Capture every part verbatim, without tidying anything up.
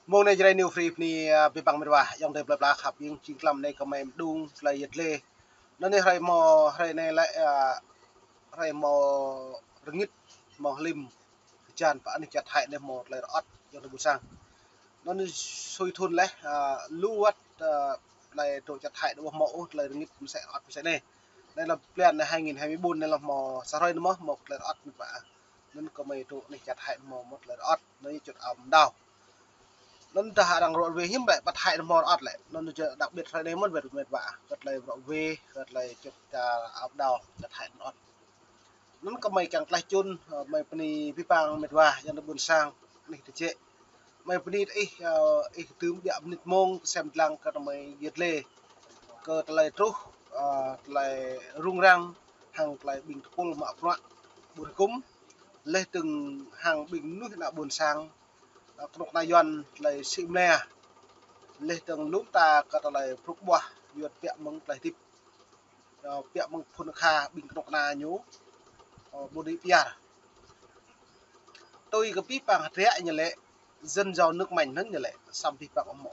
Mông anai Jrai New Free bơni, ơ, abih bang met wa, ayŏng adơi plơi pla khăp ƀing, jing tlam anai kơmơi mơđung tơlơi yet lĕ. Anŭn anai hrơi mơ̆, hrơi anai lĕ, ơ, hrơi mơ̆ rơngit, mơ̆ hlim, hơjan pơ anih čar Thái anai mơ̆ tơlơi rơŏt, ayŏng adơi ƀôn sang. Anŭn anai sui thun lĕ, ơ, lu wơ̆t, ơ, tơlơi dŏ čar Thái anai ƀu hmâo ôh tơlơi rơngit mơsĕ rơŏt mơsĕ anai. Anai lăm blan anai hai nghìn hai mươi bốn anai lăm mơ̆ sa hrơi anai mơ̆, mơ̆ tơlơi rơŏt met wa. Anŭn kơmơi dŏ anih čar Thái anai mơ̆, mơ̆ tơlơi rơŏt, anŭn anai čut ao mơdao. Anŭn dah arăng rŏ ruai hiư̆m lĕ pơ Thái anai mơ̆ rơŏt lĕ. Anŭn anai đặc biệt hrơi anai mơ̆ met, met wa. Kơ tơlơi rŏ ruai, kơ tơlơi čut čar ao mơdao, čar Thái anai rơŏt. Anŭn kơmơi kiăng tlaih čun, ơ, kơmơi bơni abih bang met wa, ayŏng adơi ƀôn sang, anih tơjĕ. Kơmơi bơni ih, ơ, ih dưm ƀiă mơnit mông, sem dlăng kơ kơmơi yet lĕ. Kơ tơlơi truh, ơ, tơlơi rŭng răng, hăng tơlơi ƀing tơpul mă bruă, ƀun gum, laih dơ̆ng hăng ƀing mơnuih ană ƀôn sang, ơ, kơnuk kơna Yuan tơlơi sĭ mơnia. Laih dơ̆ng lŏm ta kơ tơlơi brŭk ƀuah Yuan biă mơ̆ng tơlơi hơdip. Ơ, biă mơ̆ng phŭn akha ƀing kơnuk kơna ñu, ơ, ƀu dưi pơyơr. Tui kơ abih bang hơdră ñu lĕ, dân giàu nước mạnh anŭn ñu lĕ, samơ̆ abih bang ƀu hmâo.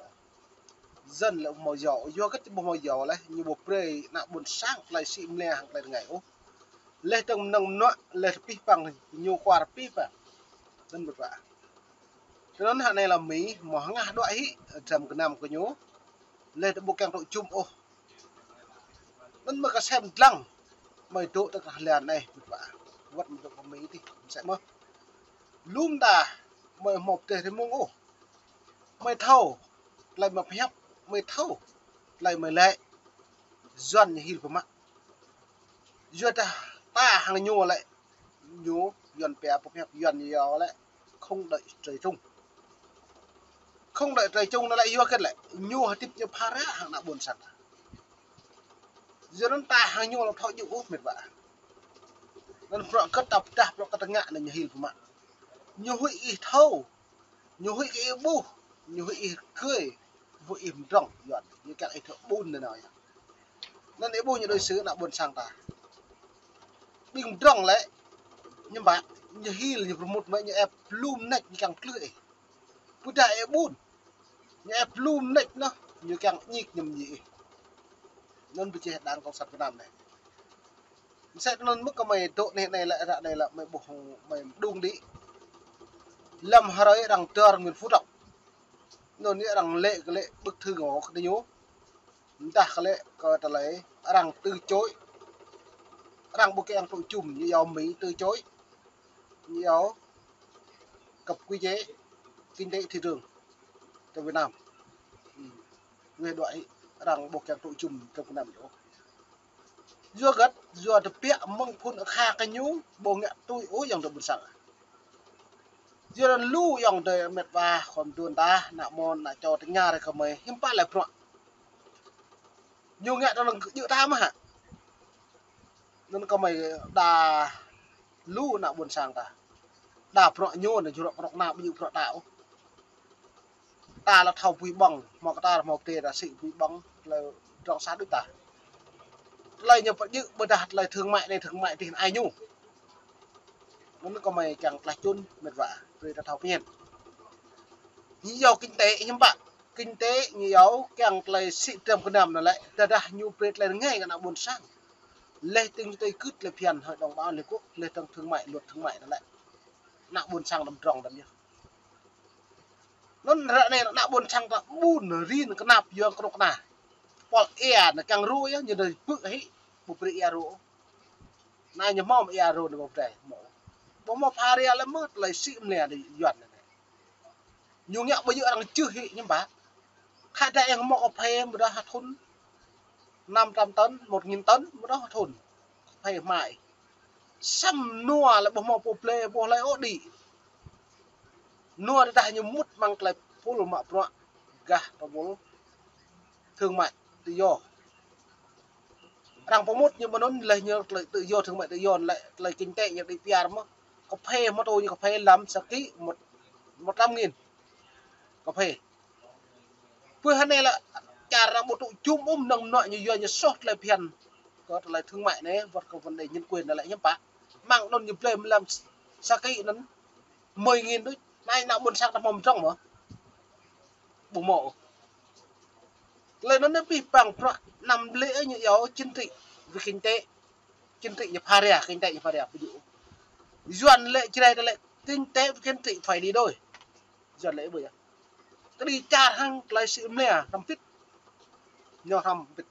Dân lĕ ƀu hmâo giàu, yua hơget ƀu hmâo giàu lĕ, ñu ƀu brơi ană ƀôn sang tơlơi sĭ mơnia hăng tơlơi rơngai ôh. Laih dơ̆ng mơnơ̆ng mơnuă, laih abih bang ñu kuar abih bang. Anŭn met wa. Tui anŭn hă anai lăm Mi, mơ̆ hơngah đuaĭ hĭ, dram gơnam kơ ñu. Laih dơ̆ng ƀu kiăng dŏ jum ôh. Anŭn mơ̆ kơ sem dlăng, kơmơi dŏ tơ krah lan anai, met wa. Wơ̆t mơ̆ dŏ kơ Mi tih, mơsĕ mơ̆. Lŏm ta, kơmơi hmâo pơdeh rơmông ôh. Kơmơi thâo, tơlơi mơ̆ pơhiăp, kơmơi thâo, tơlơi mơ̆ lĕ. Yuan ñu hil pơmă. Yua dah ta hăng ñu lĕ, ñu Yuan pia pơhiăp Yuan ñu lĕ không đợi trời chung. Không đợi trời chung anŭn lĕ yua hơget lĕ, ñu hơdip ñu phara hăng ană ƀôn sang ta. Yua anŭn ta hăng ñu lĕ thâo djơ̆ ôh met wa. Anŭn bruă hơget ta pơdah, bruă hơget ta ngă anŭn ñu hil pơmă. Ñu huĭ ih thâo, ñu huĭ kơ ih ƀuh, ñu huĭ ih rơgơi, huĭ ih mơdrŏng, Yuan. Ñu kiăng ih thâo ƀun anŭn nao yơh. Anŭn ih ƀuh ñu đối xử ană ƀôn sang ta. Ƀing mơdrŏng lĕ, ñu ƀă, ñu hil, ñu pơrmut mơ̆, ñu ĕp lu mơneč, ñu kiăng klưh ih. Pơdah ih ƀun, ñu ĕp lu mơneč anŭn, ñu kiăng ñik ñu mơñi ih. Anŭn pơjeh đảng cộng sản Việt Nam anai. Mơsĕ anŭn mơ̆ kơmơi dŏ anih anai lĕ, ră anai lĕ, kơmơi ƀuh, kơmơi mơđung đĭ. Lăm hrơi arăng dơr Nguyễn Phú Trọng. Anŭn anai arăng lĕ kơ lĕ bức thư ngỏ kơ ñu. Mơdah kơ lĕ kơ tơlơi arăng từ chối. Arăng ƀu kiăng dŏ jum, ñu iâu Mi từ chối. Ñu iâu cấp quy chế kinh tế thị trường cho Việt Nam. Ư. Weh đuaĭ arăng ƀu kiăng dŏ jum kơ Việt Nam ñu. Yua hơget, yua tơbiă mơ̆ng phŭn akha kơ ñu, ƀu ngă tui ôh ayŏng adơi ƀôn sang. Yua anŭn lu ayŏng adơi met wa khŏm đuôn ta, ană mơ̆n, ană čô tơña rai kơmơi, hiư̆m pă lĕ bruă. Ñu ngă tơlơi djơ̆ ta mơ̆ hă. Anŭn kơmơi đa lu ană ƀôn sang ta. Đa bruă ñu anŭn jrŏk rŏk na ƀu djơ̆ bruă ta ôh. Ta lĕ thâo bui ƀơ̆ng, hmâo kơ ta hmâo pơdơi ta sĭ bui ƀơ̆ng, tơlơi drŏng sa đôč ta. Tơlơi ñu pơjơ̆ ƀôdah tơlơi thương mại anai thương mại adih ai ñu. Anŭn kơmơi kiăng tlaih čun met wa, brơi ta thâo pơñen. Ñu iâu kinh tế, hiư̆m pă. Kinh tế ñu iâu kiăng tơlơi sĭ dram gơnam anŭn lĕ, tơdah ñu brơi tơlơi rơngai kơ ană ƀôn sang. Laih dơ̆ng tui gưt tơlơi phiăn Hội đồng Bảo an Liên Hợp Quốc, laih dơ̆ng thương mại, luật thương mại anŭn lĕ. Ană ƀôn sang đăm drŏng đăm yơh. Anŭn ră anai ană ƀôn sang ta ƀun rin kơnap yua kơnuk kơna. Pol ia anŭn kiăng rô yơh, ñu đơi bư̆ hĭ, ƀu brơi ia rô. Anai ñu hmâo ia rô anŭn ƀu brơi, hmâo. Ƀu hmâo pha ria lĕ mơ̆ tơlơi sĭ mơnia đơi Yuan anai. Ñu ngă ƀu djơ̆ arăng čưh hĭ hiư̆m pă. Khă dah ih hmâo kơphê mơ̆ dah ha thŭn năm trăm tấn, một nghìn tấn mơ̆ dah ha thŭn. Kơphê hmai. Samơ̆ nua lĕ ƀu hmâo pô blơi, ƀu hlơi ôh đĭ. Nua tơdah ñu mŭt amăng tơlơi pul mă bruă gah tơpul thương mại tự do. Arăng pơmŭt ñu mơ̆n anŭn laih ñu tơlơi tự do, thương mại tự do lĕ tơlơi kinh tế ñu đĭ pơyơr mơ̆. Kơphê mơ̆ tui ñu kơphê lăm sa ký một, một trăm nghìn. Kơphê. Pơ hơnai lĕ čar arăng ƀu dŏ jum ôh mơnơ̆ng mơnuă ñu yua ñu soh tơlơi phiăn kơ tơlơi thương mại anai, wơ̆t kơ vấn đề nhân quyền anai lĕ hiư̆m pă. Mơ̆ng anŭn ñu blơi mơ̆ lăm sa ký anŭn mười nghìn đôč. Anai ană ƀôn sang ta hmâo mơdrŏng mơ̆. ƀu hmâo. Tơlơi anŭn anai pih pang prăk năm lĕ ñu yua chính trị với kinh tế. Chính trị ñu pha rai, kinh tế ñu pha rai ƀu djơ̆. Yuan lĕ Jrai ta lĕ kinh tế với chính trị phải đi đôi. Yuan lĕ ƀu yơh. Kơ đi čar hăng tơlơi sĭ mlĕ hrŏm hơbĭt. Ñu hrŏm hơbĭt.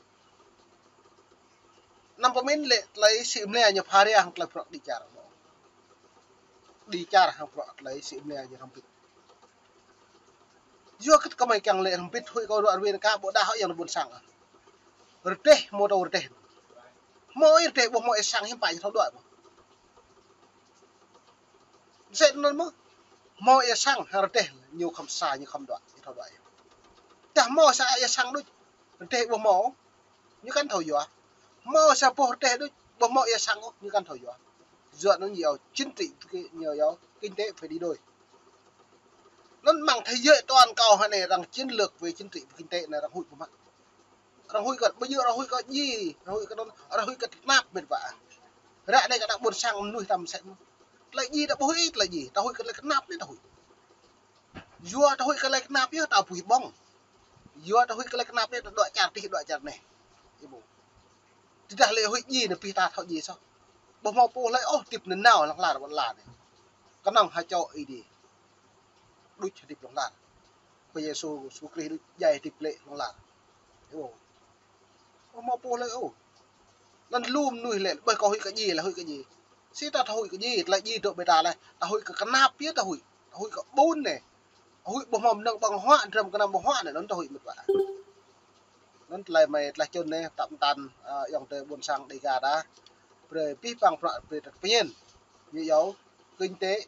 Năm pơmĭn lĕ tơlơi sĭ mlĕ ñu pha rai hăng tơlơi prăk đi čar. Đi čar hăng prăk tơlơi sĭ mlĕ ñu hrŏm hơbĭt. Yua kơ gơmơi kiăng lĕ hrŏm hơbĭt huĭ kơ ruă ruin ka ƀu đah hŏ yang ƀôn sang. Rơdêh hmâo tơlơi rơdêh. Hmâo ih rơdêh ƀu hmâo ih sang hiư̆m pă ñu thâo đuaĭ ƀu. Msĕ anŭn mơ̆. Hmâo ih sang hăng rơdêh ñu khŏm sa ñu khŏm đuaĭ, ñu thâo đuaĭ. Tah hmâo sa ih sang đôč. Rơdêh ƀu hmâo. Ñu kăn thâo yua. Hmâo sa boh rơdêh đôč, ƀu hmâo ih sang ôh, ñu kăn thâo yua. Yua anŭn ñu yua chính trị, ñu yua kinh tế phải đi đôi. Anŭn mơ̆ng thế giới toàn cầu hă anai arăng chiến lược về chính trị và kinh tế anai arăng huĭ ƀu mă. Arăng huĭ kơ, ƀu djơ̆ arăng huĭ kơ djai, arăng huĭ kơ anŭn, arăng huĭ kơ tơnap mĕt wa. Ră anai kơ ană ƀôn sang mơnuih ta mơsĕ mơ̆n. Tơlơi djai ta ƀu huĭ, tơlơi djai, ta huĭ kơ tơlơi tơnap anai ta huĭ. Yua ta huĭ kơ tơlơi tơnap yơh ta ƀu hmâo ƀơ̆ng. Yua ta huĭ kơ tơlơi tơnap anai ta đuaĭ čar adih, đuaĭ čar anai. Ih ƀuh. Tơdah lĕ huĭ djai anai pih ta thâo djai soh. Ƀu hmâo pô hlơi ôh hơdip nanao hlŏng lar ƀơi lŏn anai. Kơnơ̆ng ha čô Ơi Adai. Đôč hơdip hlŏng lar. Khua Yêsu, Yêsu Krist đôč djai hơdip lĕ hlŏng lar. Ih ƀuh. Ƀu hmâo pô hlơi ôh. Anŭn lu mơnuih lĕ, ƀơi kơ huĭ kơ djai lĕ huĭ kơ djai. Sĭt ta thâo huĭ kơ djai, tơlơi djai dŏ ƀơi ta lĕ, ta huĭ kơ tơnap yơh ta huĭ. Ta huĭ kơ ƀun anai. Ta huĭ ƀu hmâo mơnơ̆ng ƀơ̆ng huă, dram gơnam ƀơ̆ng huă anai, anŭn ta huĭ mĕt wa. Anŭn tơlơi mơi, tơlơi čun anai, tăp tăn, ơ, ayŏng adơi ƀôn sang Dêga ta. Brơi pih pang prăk brơi ta pơñen. Ñu yua kinh tế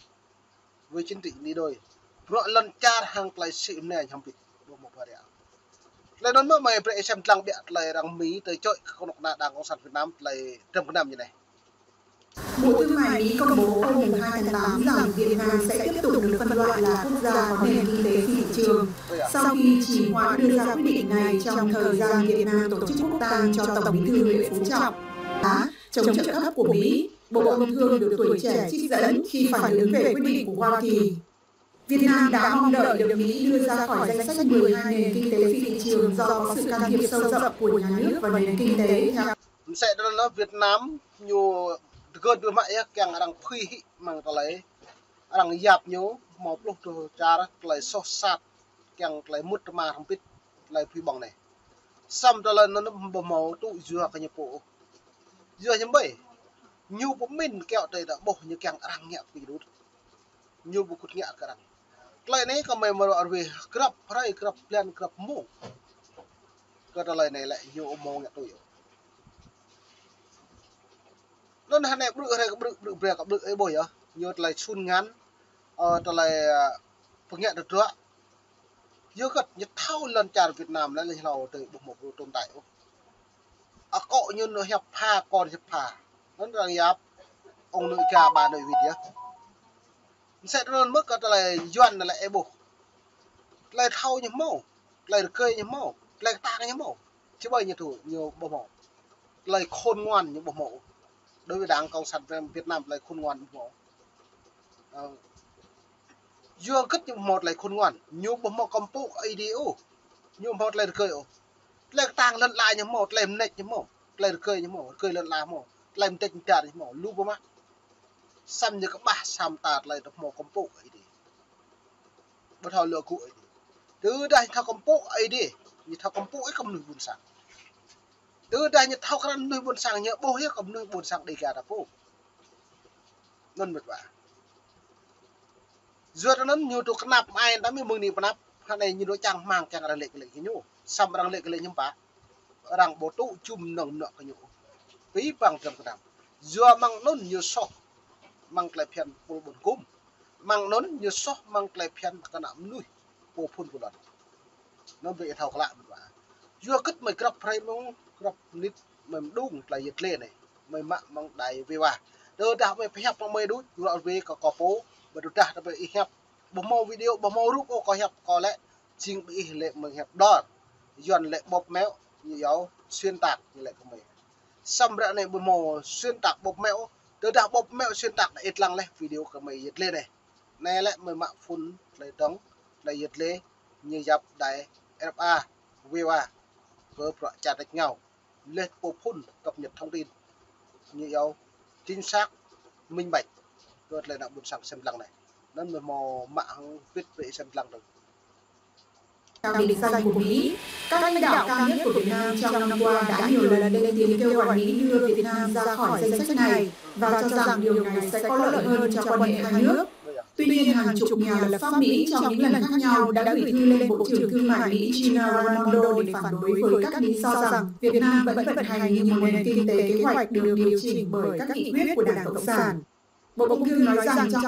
với chính trị đi đôi. Bruă lŏn čar hăng tơlơi sĭ mlĕ ñu hrŏm hơbĭt. Ƀu hmâo pha rai. Tơlơi anŭn mơ̆ mơi brơi ih sem lăng biă tơlơi arăng Mi tơlơi čuă kơ kơnuk kơna Đảng Cộng sản Việt Nam tơlơi dram gơnam ñu anai. Bộ Thương mại Mỹ công bố hôm mùng hai tháng tám rằng Việt Nam sẽ tiếp tục được phân loại là quốc gia có nền kinh tế phi thị trường, sau khi trì hoãn đưa ra quyết định này trong thời gian Việt Nam tổ chức quốc tang cho Tổng Bí thư Nguyễn Phú Trọng. Chống trợ cấp của Mỹ, Bộ Công Thương được Tuổi Trẻ trích dẫn khi phản ứng về quyết định của Hoa Kỳ. Việt Nam đã mong đợi được Mỹ đưa ra khỏi danh sách mười hai nền kinh tế phi thị trường do có sự can thiệp sâu rộng của nhà nước vào nền kinh tế theo Msĕ tơlơi Việt Nam ñu tơgơ̆t biă mă yơh kiăng arăng phui hĭ mơ̆ng tơlơi. Arăng yap ñu hmâo pluh tơlơi čar tơlơi soh sat kiăng tơlơi mŭt tơma hrŏm hơbĭt tơlơi phui ƀơ̆ng anai. Samơ̆ tơlơi anŭn ƀu hmâo tŭ yua kơ ñu pô. Yua hiư̆m ƀơi. Ñu pơmĭn kiaŏ tơlơi ta ƀuh ñu kiăng arăng ngă pui rut. Ñu ƀu kŭt ngă kơ arăng. Tơlơi anai kơ mơi mơ̆ ruă ruih grăp hrơi grăp blan grăp mông. Kơ tơlơi anai lĕ ñu ƀu hmâo ngă tui ôh. Anŭn hơnai ƀrư̆ hrơi kơ ƀrư̆, ƀrư̆ bra kơ ƀrư̆ ih ƀuh yơh. Ñu tơlơi sun ngăn, ơ, tơlơi, ơ, pơngă tơdruă. Yua kơ ñu thâo lŏn čar Việt Nam lĕ lĕ hlâo tơlơi ƀu hmâo pô tồn tại ôh. Akŏ ñu nao hiăp pha, kon hiăp pha. Anŭn arăng yap, ông nội già bà nội vịt yơh. Msĕ tơlơi anŭn mơ̆ kơ tơlơi Yuan anai lĕ ih ƀuh. Tơlơi thâo ñu hmâo, tơlơi rơgơi ñu hmâo, tơlơi kơtang ñu hmâo. Či ƀơi ñu tŭ, ñu ƀu hmâo. Tơlơi khôn ngoan ñu ƀu hmâo. Đối với Đảng Cộng sản Việt Nam tơlơi khôn ngoan ƀu hmâo. Ơ. Yua kơ ñu ƀu hmâo tơlơi khôn ngoan, ñu ƀu hmâo kơmpŭ Ơi Adai ôh. Ñu ƀu hmâo tơlơi rơgơi ôh. Tơlơi kơtang lŏn ala ñu hmâo, tơlơi mơneč ñu hmâo, tơlơi rơgơi ñu hmâo, rơgơi lŏn ala hmâo, tơlơi mơneč mơdar ñu hmâo, lu ƀu mă. Samơ̆ ñu kơƀah sa mơta tơlơi ta hmâo kơmpŭ Ơi Adai. Ƀu thâo lŏ gŭ Ơi Adai. Tơdah ñu thâo kơmpŭ Ơi Adai, ñu thâo kơmpŭ ih kơ mơnuih ƀôn sang. Tơdah ñu thâo krăn mơnuih ƀôn sang, ñu ƀuh yơh kơ mơnuih ƀôn sang Dêga ta pô. Anŭn mĕt wa. Yua anŭn ñu tŭ kơnap mơai ta mĭn mơ̆ng anai pơnap, hơnai ñu dŏ čang hmang kiăng arăng lĕ kơ lĕ kơ ñu. Samơ̆ arăng lĕ kơ lĕ ñu pă. Arăng ƀu tŭ jum nong nŏ kơ ñu. Pih pang dram gơnam. Yua mơ̆ng anŭn ñu soh mơ̆ng tơlơi phiăn pul ƀôn gum. Mơ̆ng anŭn ñu soh mơ̆ng tơlơi phiăn kơ ană mơnuih pô phun pô lŏn. Anŭn brơi ih thâo klă mơ̆n wa. Yua kơ mơi grăp hrơi mơ̆ng grăp mơnit mơi mơđung tơlơi yet lê anai. Mơi mă mơ̆ng đài Viva. Tơdah mơi pơhiăp mơ̆ng mơi đôč, ruă ruih kơ kâo pô, ƀơi tơdah ta ƀơi ih hiăp. Ƀu hmâo video, ƀu hmâo rup ôh kâo hiăp kâo lĕ, jing ƀơi ih lĕ mơi hiăp ƀlŏr. Yuan lĕ bóp méo, ñu yua xuyên tạc ñu lĕ kơ mơi. Samơ̆ ră anai ƀu hmâo xuyên tạc bóp méo, tơdah bóp méo xuyên tạc đa ih lăng leh video kơ mơi yet lê anai. Anai lĕ mơi mă phun tơlơi dŏng, tơlơi yet lê, Ñu yap đài R F A, V O A, kơ bruă čar tač ngao. Leh pô phun cập nhật thông tin. Ñu yua chính xác, minh bạch. Kơ tơlơi ană ƀôn sang sem lăng anai. Anŭn mơ̆ hmâo mă hăng pit brơi sem lăng dơ̆ng. Cao đỉnh xanh của Mỹ, các lãnh đạo cao nhất của Việt Nam trong năm qua đã nhiều lần lên tiếng kêu gọi Mỹ đưa Việt Nam ra khỏi danh sách này và cho rằng điều này sẽ có lợi hơn cho quan hệ hai nước. Tuy nhiên, hàng chục nhà lập pháp Mỹ trong những lần khác nhau đã gửi thư lên Bộ trưởng Thương mại Mỹ Gina Raimondo để phản đối với các lý do rằng Việt Nam vẫn vận hành như một nền kinh tế kế hoạch được điều chỉnh bởi các nghị quyết của Đảng Cộng sản. Bộ Công Thương nói rằng trong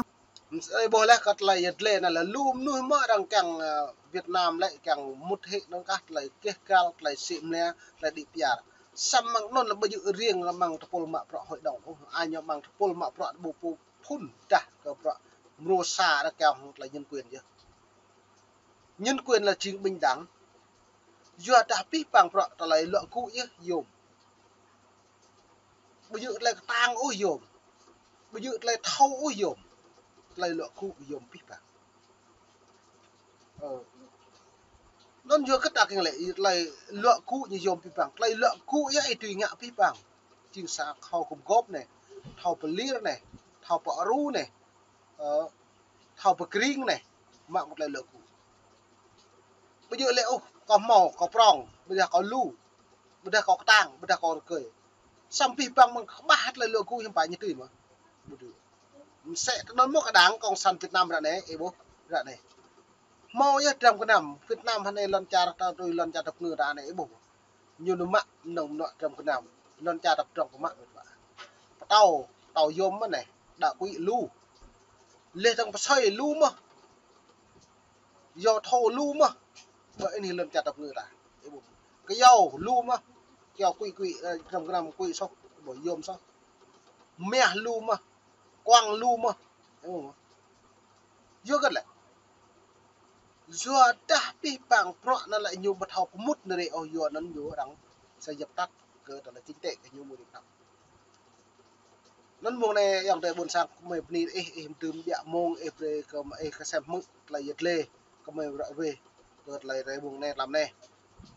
Ơ, ƀuh leh kơ tơlơi yơh lĕ anai lĕ lu mơnuih mơ̆ arăng kiăng, ơ, Việt Nam lĕ kiăng mŭt hĭ anŭn kah tơlơi keh kal, tơlơi sĭ mlĕ, tơlơi đĭ piar. Samơ̆ anŭn lĕ ƀu djơ̆ riêng lĕ mơ̆ng tơpul mă bruă hội đồng ôh, añăm mơ̆ng tơpul mă bruă ƀu pô phun dah kơ bruă mrô sa arăng kiăng hăng tơlơi nhân quyền yơh. Nhân quyền là chính bình đẳng. Yua dah pih pang bruă tơlơi luă gŭ yơh yôm. Ƀu djơ̆ tơlơi kơtang ôh yôm. Ƀu djơ̆ tơlơi thâo ôh yôm. Tơlơi luă gŭ yôm pih pang. Ơ. Anŭn yua kơ ta kiăng lĕ tơlơi luă gŭ ñu yôm pih pang. Tơlơi luă gŭ yơh ih tui ngă pih pang. Jing sa thâo gum gôp anai, thâo pơlir anai, thâo pơru anai, ơ, thâo pơkring anai, mă mơ̆ng tơlơi luă gŭ. Ƀu djơ̆ lĕ ôh, kâo hmâo, kâo prŏng, ƀôdah kâo lu, ƀôdah kâo kơtang, ƀôdah kâo rơgơi. Samơ̆ pih pang mơ̆ng kơƀah tơlơi luă gŭ hiư̆m pă ñu tui mơ̆. Ƀu dưi. Msĕ tơnăn mơ̆ kơ Đảng Cộng sản Việt Nam ră anai, ih ƀuh, ră anai. Hmâo yơh dram gơnam, Việt Nam hơnai lŏn čar ta tui lŏn čar tơpngư ta anai, ih ƀuh. Ñu nao mă mơnơ̆ng mơnuă dram gơnam, lŏn čar ta pơdrŏng pơmă mơ̆n ƀă. Pơtâo, pơtâo yôm mơ̆n anai, đa kuĭ lu. Leh dơ̆ng pơsơi lu mơ̆n. Yua thâo lu mơ̆n. Ƀơi anih lŏn čar tơpngư ta. Ih ƀuh. Kơyâo lu mơ̆n. Kơyâo kuĭ kuĭ, ơ, dram gơnam kuĭ soh, ƀu yôm soh. Meh lu mơ̆n. Kuăng lu mơ̆n. Ih ƀuh. Yua kơ lĕ. Yua dah pih pang bruă anŭn lĕ ñu ƀu thâo pơmŭt anai ôh yua anŭn yua arăng sa yap tăt kơ tơlơi chính trị kơ ñu mơ̆ rĭm năm. Anŭn mơ̆ng anai ayŏng adơi ƀôn sang kơmơi bơni ih, ih mơdưm biă mông, ih brơi kơ ih kơsem hmư̆ tơlơi yơh lĕ, kơmơi ră ruai kơ tơlơi rai mơ̆ng anai tlam anai.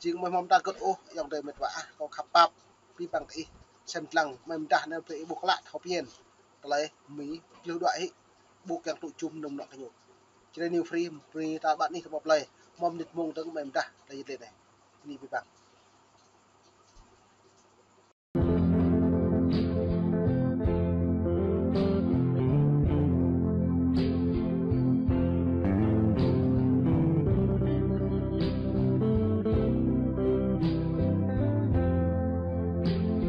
Jing kơmơi hmâo mơta gơ̆t ôh, ayŏng adơi mĕt wa ah, kâo khăp pap, pih pang kơ ih, sem lăng, kơmơi mơdah anai brơi ih ƀuh klă thâo phiăn. Tơlơi Mi plih đuaĭ hĭ, ƀu kiăng tŭ jum nŭm nŏ kơ ñu. Jrai New Free, brơi ta ƀă anih kơ ƀă plơi, hmâo mơnit mông dơ̆ng kơmơi mơdah tơlơi yơh lĕ anai. Bơni pih pang.